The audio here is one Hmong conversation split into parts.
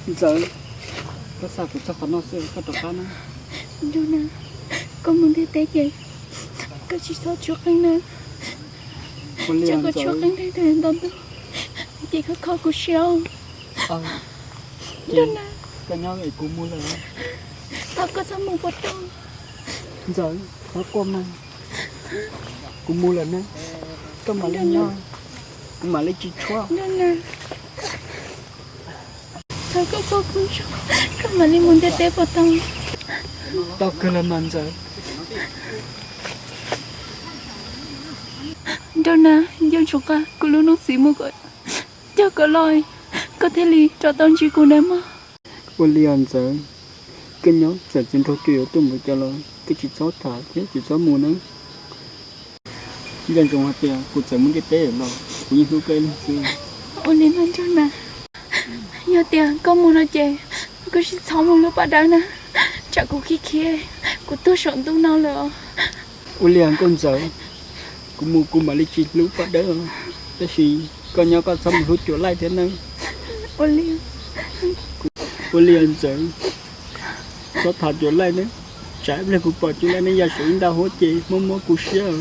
Ntxawm, koj xa kuv txog qhov no xwb koj rov qab na. Nraug Nas, koj mus ntiaj teb ces koj tsis txhob tshuab qeej na. Ua li os Ntxawm. Tsam koj tshuab qeej tag nrho ntau ntuj ces koj kho kuv siab. Nraug Nas, koj nyob es kuv mus lawm. Thov koj txhob mus puas tau? Ntxawm, thov koj mas. Kuv mus lawm na. Koj mam li nyob, kuv mam li tsis tshuab. Nraug Nas, thov koj kho kuv siab, koj mam li mus ntiaj teb puas tau? Tau kawg los mas Ntxawm. Nraug Nas, nco ntsoov qab kuv lub hnub txiv mus kom cog koj los, koj thiaj li rov tau ntsib kuv na mog. Ua li os Ntxawm, koj nyob txawm txiv nraug cua yuav tuaj npaum cas los koj tsis txhob tham thiab tsis txhob mus nawb. Nco ntsoov hais tias kuv txawm mus ntiaj teb los kuv yeej hlub koj ib leeg xwb. Ua li mas Nraug Nas, yog tias koj mus no ces koj tsis txhob mus hlub Paj Dawb na, tsam kuv khiav khiav kuv tuag saum ntuj no lawm. Ua li os nkauj Ntxawm, kuv mus kuv mam li tsis hlub Paj Dawb os, tab sis koj nyob koj txhob mus hlub Cuas Laij thiab nawb. Ua li os Ntxawm, txhob tham Cuas Laij nawb, tsam ib pliag kuv pom Cuas Laij neb ya saum ib nta huab ces mob mob kuv siab.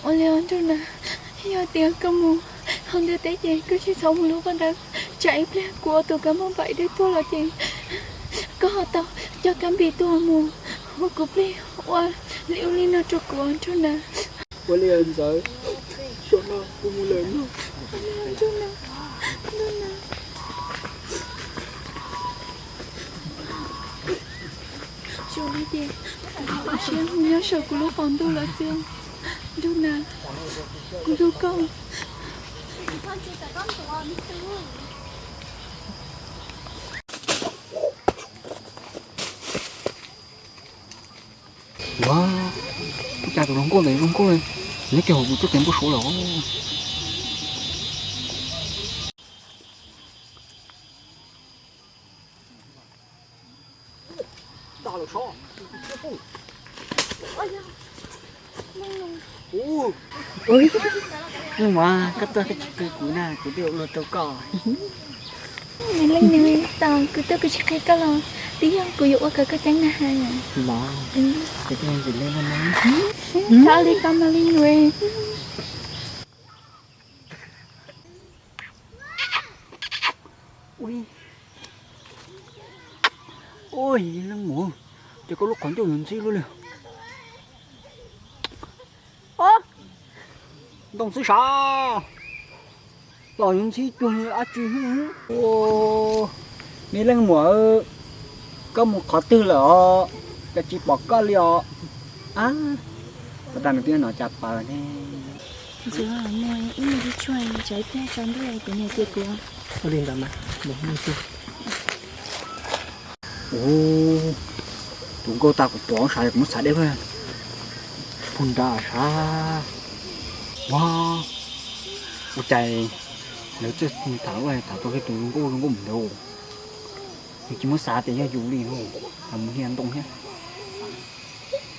Ua li os Nraug Nas, yog tias koj mus hauv ntiaj teb ces koj tsis txhob mus hlub Paj Dawb, tsam ib pliag kuv ua tus kab mob npaim dawb tuag los ces koj ho tau coj Kab Npis tuaj mus ua kuv plig ua li ub li no rau kuv Nraug Nas. Ua li os Ntxawm, zaum no kuv mus lawm nawb. Nraug Nas, Nraug Nas. Zaum no ces kuv siab mus nyob saum kuv lub qhov ntuj lawm xwb. Nraug Nas, kuv hlub koj. Ua, ua cas tus hluas nkauj ntawd zoo nkauj li, nyob kiag hauv kuv txoj kev npau suav lawm. Ua, koj tuaj koj tsis qw kuv na, kuv twb ua luag rau koj. Me leej nus, tos kuv tuaj kuv tsis qhia koj los twb yog kuv yuav ua kom koj ceeb na has. Los, ces koj ntxim li no na. Thov li koj mas leej nus. Ua, leej muam, ces koj lub qhov ncauj yuav ntxhib luaj li. Ntoo ntxhib sav, los yuav ntxhib cuag dab tsi. Me leej muam, koj mus qhov twg lawm os? Cas tsis pom koj li os? Ua cas nws twb nov cas paws ne. Ntxuav, muaj ib lub tshuaj tsaiv pliag tso ntuj kuv niam cia kuv. Ua li ntawd mas, mus mus xwb. Ua, tus nkauj tas kuv pom sav, kuv muab xav deb lawm. Phug nra sav. Ua, ua cas lawv txawj tham ua tham tau kiag tus zoo nkauj zoo nkauj mus ntawd. Nws tsis muab xav tias yog yus li, mus hia ntoo thiab.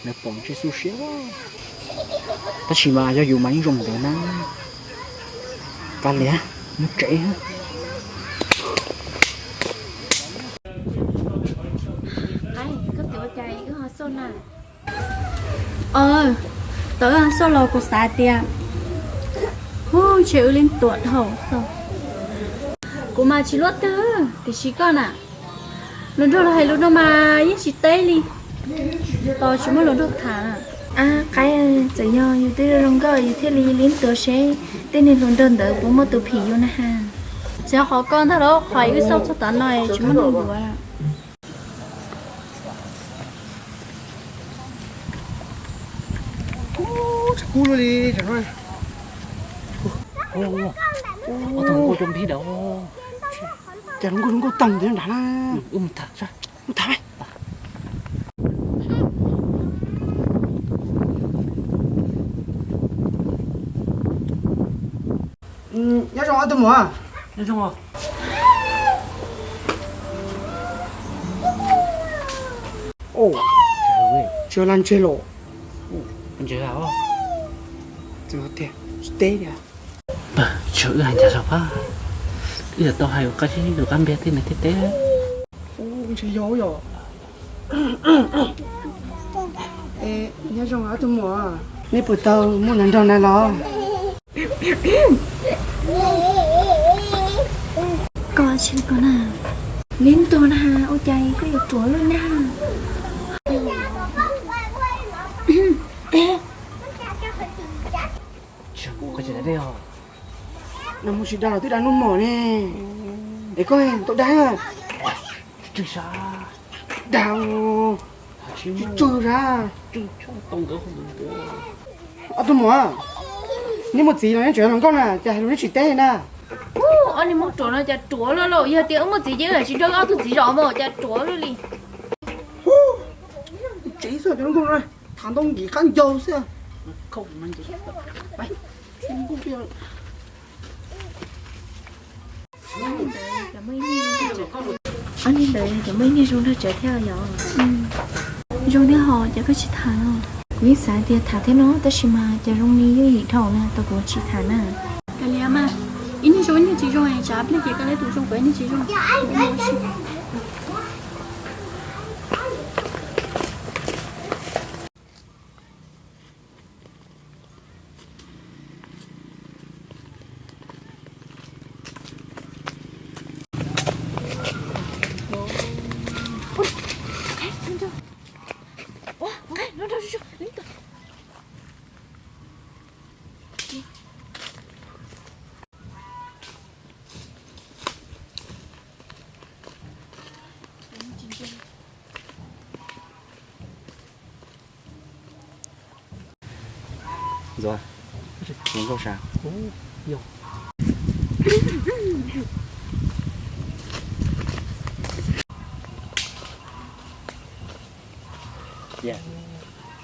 Lawv pom ntshe xu siab. Tab sis mas yog yus mas yeej zoo ntawd na. Kav liam, mus tsev. Koj twb ua cas wb ho xauj na? Aw, thaum wb xauj los kuv xav tias, hu, ntshe wb li tuam dhau xwb. Kuv mas tsis luaj twg, tiam sis koj na, hluas nraug los hais lus no mas yeej tsis teb li, tos tsis muaj hluas nraug tham. Ab, qaib, txawm yog yus twb zoo nkauj yus thiaj li li tuav seb tej niag hluas nraug ntawd puas muaj tus phim yus na has. Txawm yog qhov koj ntag los qhov wb xauj txog tav no tsis muaj neeg yuav. Tshav kub luaj li. Ob tug nkauj coob npib dawb. Cas hluas nkauj hluas nkauj tag ntawd nrad na. Wb mus tham, mus tham. Nyob zoo ob tug muam. Nyob zoo. Tsis laj ntseg los. Tsis teb tiag. Pab, tsis wb hais ncas zog pab. Wb yuav tau hais ua qab zib ua qab npiag tej nws thiaj teb. Tsis yog yom. Nyob zoo ob tug muam, neb puas tau muaj hluas nraug na los? Koj tsis koj na, neb tuag na, ua cas koj yuav ruam luaj na? Tsis mus tsis dag los twb dag nub mom ne. Es koj tau dag? Dag, tsis tsw sab. Ob tug muam, neb muaj txiv los neb tseem hluas nkauj na, cas hais lus neb tsis teb na? Ob niag muab ruam no cas ruam luaj lauj, yog tias wb muaj txiv ces wb tsis nrog ob tug txiv zos mas cas ruam luaj li. Tsev xwb cov hluas nkauj no, tham ntau nkim qab ncau xwb. Ob niag ntawd cov muaj ib niag zoo nrog tsev thiab yom? Zoo thiab hos, cas koj tsis tham no? Kuv yeej xav tias tham thiab no tab sis mas cas zoo li yeej yim dhau na, tau kuv tsis tham na. Kav liam mas, ib niag zoo ib niag tsis zoo, tsam pliag ces koj leb tus zoo, kuv ib niag tsis zoo. Ntxuav, zoo nkauj sas. Yog,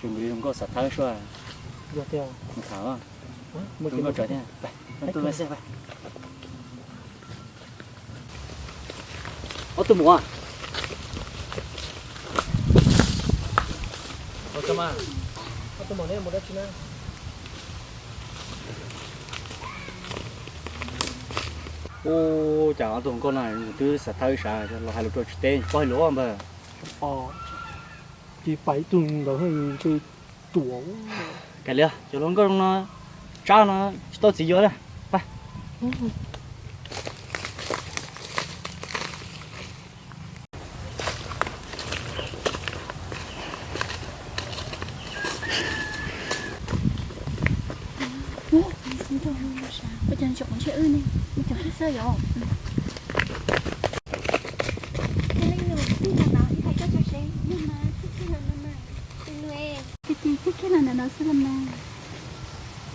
zoo nkauj xav thawb sua. Mus tham, zoo nkauj tsawv thiab. Ob tug muam, ob tug muam, neb mus dab tsi na? Ua cas ob tug hluas nkauj no twb xav thawb sas los hais lus rau tsis teb, paub hais lus npawg. Ces pais ib tug ntawd, ruam. Kav liam, cov hluas nkauj no tsab no tsis tau txiv yuav na. Pab. Ua cas tseem ntshe wb ne, ua cas wb xwb yom? Leej nus, tij no no, ib hais koj tso sev, nug mas tij kiag no no mas. Tis tis, tij kiag no no no xwb los mas.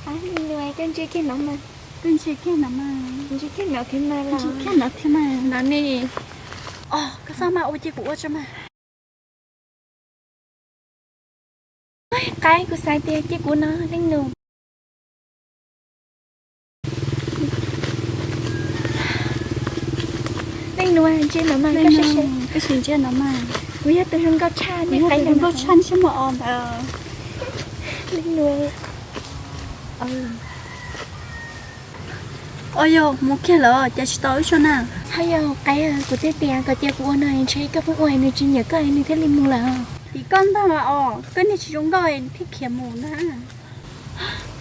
Leej nus, koj ntsia kiag no mas. Koj ntsia kiag no mas. Ntsia kiag no thiab mas los. Ntsia kiag no thiab mas los ne. Os, koj xav mas ua cia kuv ua tso mas. Qaib, kuv xav tias cia kuv no, leej nus. Leej nus, ntsia no mas, koj sim ntsia no mas. Kuv yog tus zoo nkauj tshaj, kuv yog tus zoo nkauj tshaj ntsej muag os ntawd. Leej nus. Os, yog mus kiag lawm cas tsis tau wb sua na? Haj yog Qaib, kuv twb tias kom cia kuv ua no ntshe koj pheej ua nws tsis nyiam koj nws thiaj li mus lawm. Tim koj ntag os, koj niag tsis zoo nkauj thiaj khiav mus na.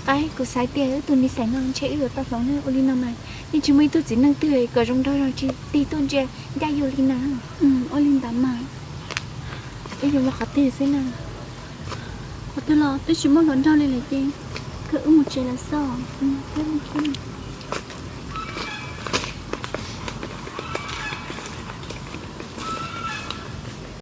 Qaib, kuv xav tias wb tus nij xais no ntshe wb yuav tau hloov na, ua li no mas yeej tsis muaj ib tug txiv neej twg kom zoo nraug zog tsis tig tuaj ntsia ncaj yus li na. Ua li ntawd mas wb yuav mus qhov twg xwb na? Qhov twg los twb tsis muaj hluas nraug li lawm ces kawg wb mus tsev lawm xwb.